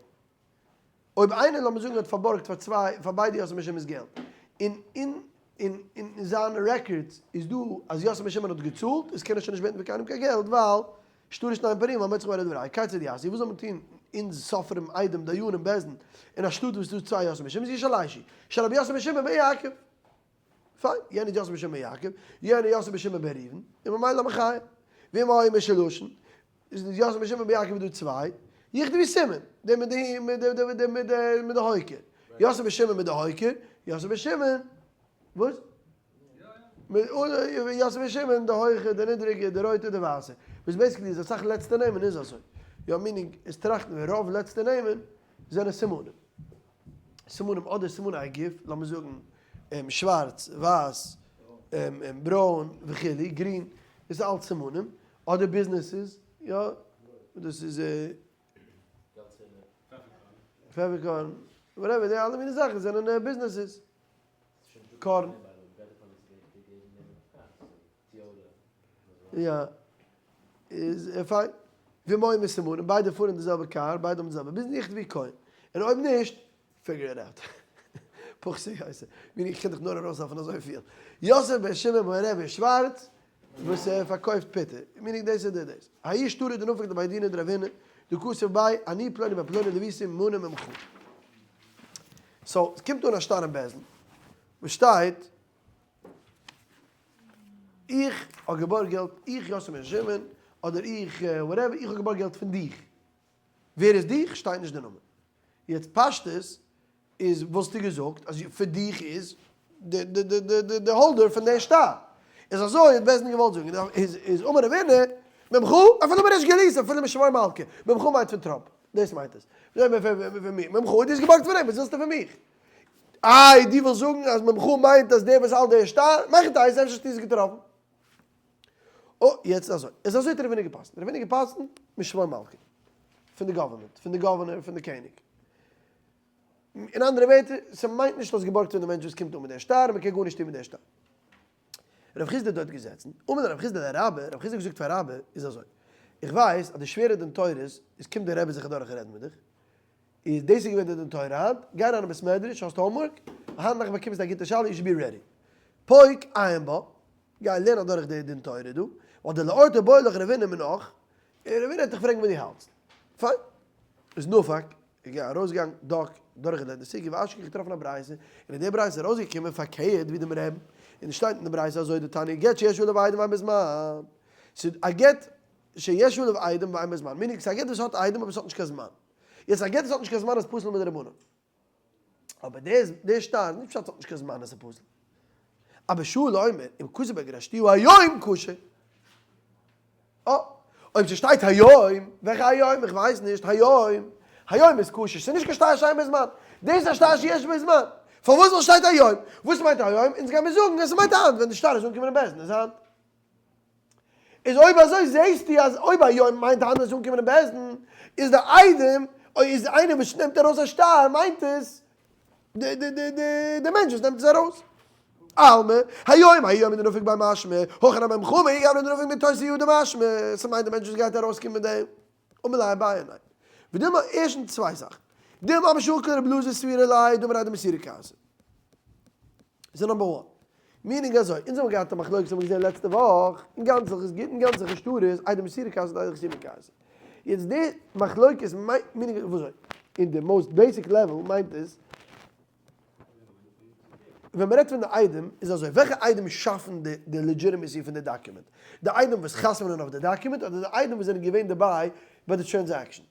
S1: אויב איינער לאמיר זאגן האט פארבארגט פאר צוויי פאר ביידע יוסף בן שמעון'ס געלט, און אין אין אין זיינע records איז דא אז יוסף בן שמעון האט געצאלט, איז קען ער שוין נישט בעטן פון קיינעם קיין געלט, ווייל שטרות שניהם פרועים המוציא מחברו עליו ראיה. כיצד יעשו, וואס זאל מען טון אונז סופרים עדים דיינים בית דין אין א שטאט וואס איז דא צוויי יוסף בן שמעון'ס ישלשו של רבי יוסף בן שמעון בן יעקב. פיין, יענער איז יוסף בן שמעון בן יעקב, יענער יוסף בן שמעון בן ראובן, און ממילא מחיה. ואם היו משולשין, איז יוסף בן שמעון בן יעקב איז דא צוויי, יכתבו סימן, דער מיט די מיט די מיט די מיט די מיט די הויקער, יוסף בן שמעון מיט די הויקער, יוסף בן שמעון, וואס? יוסף בן שמעון די הויכע, די נידריגע, די רויטע, די ווייסע. וואס basically איז אסאך לעצטע נעמען איז אזוי. יא meaning, עס טראכטן ווען רוב לעצטע נעמען זענען סימנים. סימנים אדער סימני הגוף, לאמיר זאגן שווארץ, ווייס, ברוין וכו', גרין, דאס איז אלץ סימנים, אדער businesses, יא, דאס איז פעפערקארן, whatever, די אלע מיני זאכן זענען businesses, קארן. יא, איז פיין. ואם היו מסומנים, ביידע פארן אין די זעלבע קאר, ביידע האבן די זעלבע ביזנעס, איך ווי כהן. און אויב נישט, figure it out. פוחסי יוסף. ווי איך קען דיך נאר ארויסהעלפן אזויפיל. יוסף בן שמעון בן רבי שווארץ, וואס ער פארקויפט פיטער. meaning דאס איז די דאס. האי שטרא דנפק לבי דינא דרב הונא, דכתב ביה, אני פלוני בן פלוני לוויתי מנה ממך. so, עס קומט אן א שטר אין בית דין, וואס שטייט, איך האב געבארגט געלט, איך יוסף בן שמעון, אדער איך whatever, איך האב געבארגט געלט פון דיך. ווער איז דיך? שטייט נישט די נאמען. יעצט פשטות איז וואלסטו געזאגט אז פון דיך איז די holder פון די שטר. איז אזוי האט בית דין געוואלט זאגן, איז אמר רב הונא, ממך, אפילו מריש גלותא, אפילו משמי מלכא, ממך מיינט פון טראמפ, דאס מיינט עס. ממך, דו האסט געבארגט פון אים, וואס ווילסטו פון מיך? איי דו ווילסט זאגן אז ממך מיינט אז דער וואס האלט דער שטר, מאך א טעות, אפשר האסטו עס געטראפן. אה, יעצט אזוי. איז אזוי האט רב הונא געפסקנט. רב הונא געפסקנט משמי מלכא. פון די government, פון די governor, פון די קעניג. אין אנדערע ווערטער, ס'מיינט נישט אז געבארגט פון די מענטש וואס קומט אן מיט דער שטר, און מ'קען גארנישט טון מיט דער שטר. רב חסדא דארט געזעצן, אמר רב חסדא לרבה, רב חסדא האט געזאגט פאר רבה, איז אזוי, איך ווייס אז די שווערע דין תורות, איז קומט דער רבי זיך אדורך רעדן מיט דיך, איז דאס איז געווען די דין תורה היינט, גיי אריין אין בית מדרש, האסט homework, היינט נאכט באקומסטו א גוטע שאלה, you should be ready. פוק עיין בה, גיי לערן אדורך די דין תורה דא, ווייל דלאורתא בעי לך רב הונא מינך, און רב הונא וועט דיך פרעגן וואס דו האלטסט. פיין. איז נפק, איז ארויסגעגאנגען דק, דורכגעלערנט די סוגיא, ואשכח געטראפן א ברייתא, און אין די ברייתא איז ארויסגעקומען פארקערט ווי דעם רבי'ן, און עס שטייט אין די ברייתא אזוי דתניא גט שיש עליו עדים ואין בו זמן, ס'איז א גט שיש עליו עדים ואין בו זמן, meaning ס'איז א גט וואס האט עדים אבער עס האט נישט קיין זמן. יעצט א גט וואס האט נישט קיין זמן איז פסול מדרבנן. אבער דער שטר איז נישט פשט ס'האט נישט קיין זמן עס איז פסול. אבער שאול אומר אם כתוב בו גירשתיהו היום כשר. אה! אויב ס'שטייט היום, וועלכע היום? איך ווייס נישט, היום, היום איז כשר, ס'איז נישט קיין שטר שאין בו זמן, דאס איז א שטר שיש בו זמן, פארוואס ווייל שטייט היום? וואס מיינט היום? אונז גיימיר זאגן אז ס'מיינט היינט, ווען די שטר איז אנגעקומען אין בית דין איז היינט. איז אויב אזוי זעהסטו אז אויב היום מיינט היינט ווען ס'איז אנגעקומען אין בית דין, איז די עדים, אויב איז איינער וואס נעמט ארויס א שטר מיינט עס די די די די די מענטש וואס נעמט עס ארויס. אלמא, היום היום איז די נפק ביי משמע, הכא נמי ממך מהאי גוונא דנפק מתוס' יהודה משמע, ס'מיינט די מענטש וואס גייט ארויסקומען מיט דעם. אמר ליה אביי ניין. ודילמא ערשטנס צוויי זאכן. דילמא אבא שאול כרבי אלעזר סבירא ליה דאמר עדי מסירה כעסה. איז number one. Meaning אזוי, אונז האבן געהאט א מחלוקת האבן מיר געזען לעצטע וואך, אין גאנץ הלכות גיטין, גאנץ הלכות שטרות, עדי מסירה כעסה און עדי חתימה כעסה. יעצט די מחלוקת מיינט, meaning וואזוי? אין די most basic level מיינט עס, ווען מ'רעדט פון די עדים איז אזוי, וועלכע עדים שאפן די legitimacy פון די דאקומענט? די עדים וואס חתמ'נען אויף די דאקומענט אדער די עדים וואס זענען געווען דערביי ביי די transaction?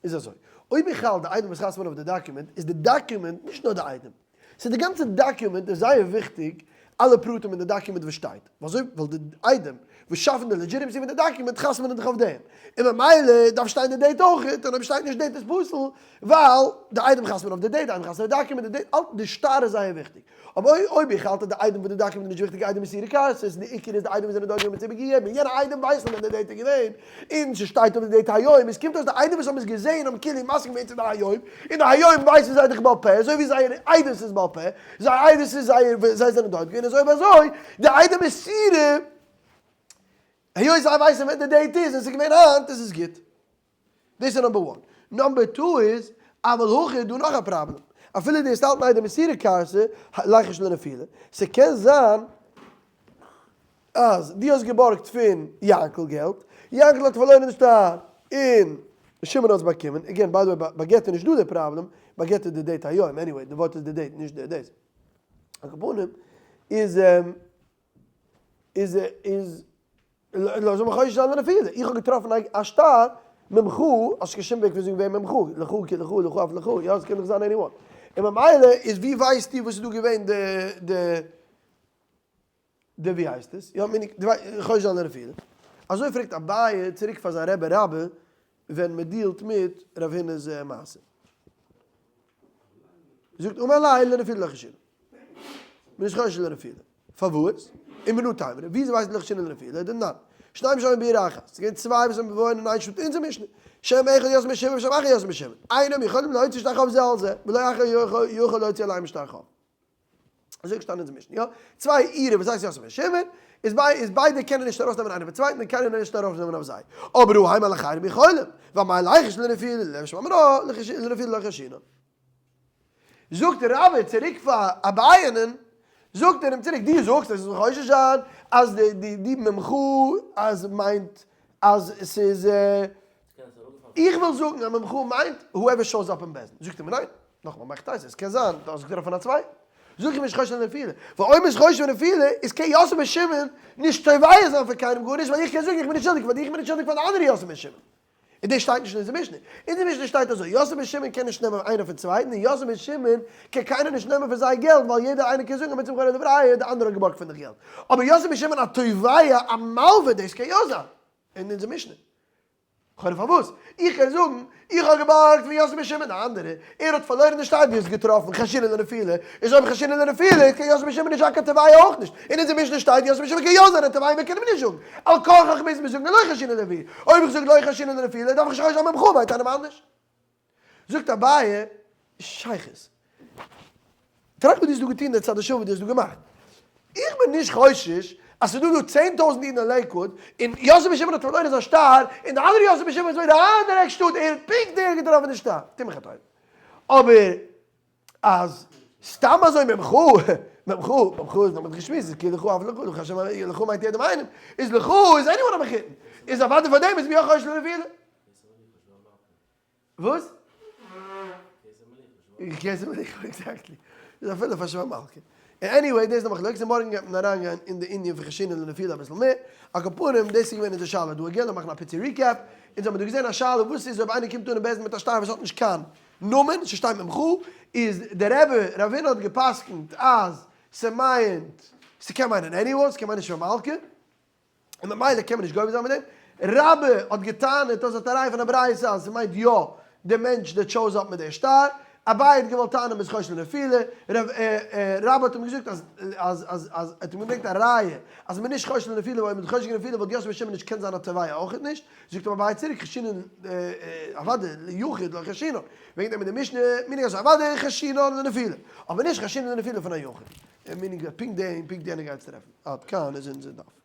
S1: איז אזוי, אויב איך האלט די עדים וואס חתמ'נען אויף די דאקומענט, איז די דאקומענט נישט נאר די עדים, ס'איז די גאנצע דאקומענט איז זייער וויכטיג אלע פרטים אין די דאקומענט וואס שטייט, ווייל אזוי ווייל די עדים וואס שאפן די legitimacy פון די דאקומענט חתמ'נען דאך אויף דעם, און ממילא דארף שטיין די date אויכעט, און אויב שטייט נישט date איז פסול, ווייל די עדים חתמ'נען אויף די date, די עדים חתמ'נען אויף די דאקומענט, די date, די שטר איז זייער וויכטיג. אבער אויב איך האלט אז די עדים פון די דאקומענט איז נישט וויכטיג עדי מסירה כרתי, די עיקר איז די עדים וואס זענען דארט געווען מיט איבערגעגעבן, און יענע עדים ווייסן ווען די date איז געווען, און ס'שטייט אויף די date היום, עס קומט אויס די עדים וואס האבן עס געזען האבן כאילו מסכים געווען צו די היום, און די היום ווייסן זיי דאך בעל פה, אזוי ווי זייער עדות איז בעל פה, זייער עדות איז זייער זיי זענען דארט געווען, איז אויב אזוי די עדי מסירה היות זיי ווייסן ווען די date איז און ס'איז געווען היינט איז עס גוט. דאס איז number one. Number two איז, אבל הכא איז דא נאך א פראבלעם. אפילו די האסט האלטן עדי מסירה כרתי, ליחוש לנפילה. ס'קען זיין אז דו האסט געבארגט פון יענקל געלט, יענקל האט פארלוירן די שטר און שמעון האט עס באקומען, again by the way ביי גט איז נישט דא די פראבלעם, ביי גט איז די date היום, anyway די ווארט איז די date נישט די דאס. על כל פנים איז איז איז לאז מיך חושש זיין לנפילה, איך האב געטראפן א שטר ממך, האסט קיין שום וועג פון זאגן ווער ממך, לך כי לך לך אף לך, יא עס קען דאך זיין anyone, און ממילא איז ווי ווייסטו וואס איז דא געווען די די די ווי הייסט עס, יא מיני חושש זיין לנפילה, אזוי פרעגט אביי צוריק פאר זיין רבי רבה ווען מען דיעלט מיט רב הונא'ס מעשה. זאגט אמר ליה לנפילה לא חיישינן. מען איז חושש לנפילה. פארוואס? ומנא תימרא. וויאזוי ווייסט מען לא חיישינן לנפילה? דתנן. שניים שהיו בעיר אחת. ס'איז געווען צוויי וואס האבן געוואוינט אין איין שטאט אונזער משנה. שם אחד יוסף בן שמעון ושם אחר יוסף בן שמעון. אינם יכולים להוציא שטר חוב זה על זה, ולא אחר יכול להוציא עליהם שטר חוב. אזוי געשטאנען אין אונזער משנה, יא? צוויי אירע וואס הייסט יוסף און שמעון, איז ביי איז ביידע קענען נישט ארויסנעמען איינער פון צווייטן און קיינער נישט ארויפנעמען אויף זיי. אבער הא הם על אחרים יכולים, ואמאי ליחוש לנפילה לשמע מינה לנפילה לא חיישינן. זאגט רבה צוריק פאר אביי'נען, זאגט ער אים צוריק, דו זאגסט אז איך זאל חושש זיין אז די די די ממך אז מיינט אז ס'איז איך וויל זאגן אז ממך מיינט whoever shows up אין בית דין. זאגט ער מיר ניין. נאכאמאל מאכט אויס, עס קען זיין דו האסט געטראפן א צווייטן. זאג איך נישט חושד לנפילה. ווייל אויב מ'איז חושד לנפילה איז קען יוסף בן שמעון נישט תובע זיין פאר קיינעם גארנישט ווייל איך קען זאגן איך בין נישט שולדיג פאר דיר איך בין נישט שולדיג פאר די אנדערע יוסף בן שמעון. און דאס שטייט נישט אין אונזער משנה. אין אונזער משנה שטייט אזוי, יוסף בן שמעון קען נישט נעמען איינער פון צווייטן און יוסף בן שמעון קען קיינער נישט נעמען פון זיי געלט ווייל יעדער איינער קען זאגן אז מצוה בכל דבריי די אנדערע האט געבארגט פון דיך געלט. אבער יוסף בן שמעון א תובע א מלווה דאס קען יא זיין אין אונזער משנה. לכאורה פארוואס? איך קען זאגן, איך האב געבארגט פון יוסף בן שמעון די אנדערע, ער האט פארלוירן די שטר, דו האסט געטראפן חיישינן לנפילה, איז אויב חיישינן לנפילה קען יוסף בן שמעון נישט זיין קיין תובע אויך נישט, אין אונזער משנה שטייט יוסף בן שמעון קען יא זיין א תובע מיר קענען אים נישט זאגן, על כרחך מוז מען זאגן לא חיישינן לנפילה, אויב איך זאג לא חיישינן לנפילה דארף איך שוין חושש זיין ממך מיינט איינעם אנדערש. זאגט אביי, שייכות. טראכט וואס דו האסט דא געטון, די צד השוה וואס דו האסט דא געמאכט. איך בין נישט חושש אז ס'איז דא דא 10,000 אידן אין לעיקוואוד, און יוסף בן שמעון האט פארלוירן זיין שטר, און די אנדערע יוסף בן שמעון איז אויך די אנדערע עק שטאט, ער האט פונקט דער געטראפן די שטר. טו מיך א טובה. אבער אז סתם אזוי ממך, ממך, ממך איז נאר מיט געשמועס, איז כי לך אף לך, לך השם לך מיינט יעדעם איינעם, איז לך איז anyone א מחותן, איז אוודאי פאר דעם איז מיר חושש לנפילה. וואס? כסף מליחה, exactly. איז אפילו פאר שבע מלכה. Anyway, דאס איז די מחלוקת, און מארגן גייט מען אריינגיין אין די ענין פון חיישינן לנפילה אביסל מער. על כל פנים, דאס איז געווען אונזער שאלה דא. Again, לאמיר מאכן א פיצי recap. אונז האבן דא געזען א שאלה, וואס איז אויב איינער קומט אן אין בית דין מיט א שטר וואס האט נישט קיין נאמען, ס'שטייט ממך, איז דער רבי רב הונא האט גע'פסק'נט אז ס'מיינט, ס'קען מיינען anyone, ס'קען מיינען שבע מלכה. און ממילא קען מען נישט גובר זיין מיט דעם. רבה האט געטענה'ט אז האט א ראיה פון א ברייתא אז ס'מיינט יא די מענטש that shows up מיט די שטר, אביי האט געוואלט טענה'ן מ'איז חושש לנפילה, רבה האט אים געזאגט אז אז אז אז ער האט אים געברענגט א ראיה אז מ'איז נישט חושש לנפילה ווייל אויב מ'איז חושש לנפילה וואלט יוסי בן שמעון נישט געקענט זיין א תובע אויכעט נישט, זאגט אים אביי צוריק חיישינן אוודאי ליחיד לא חיישינן, וועגן דעם אין די משנה meaning אז אוודאי חיישינן לנפילה, אבער נישט חיישינן לנפילה פון א יחיד, meaning פונקט די פונקט יענער גייט עס טרעפן, עד כאן איז אונזער דף.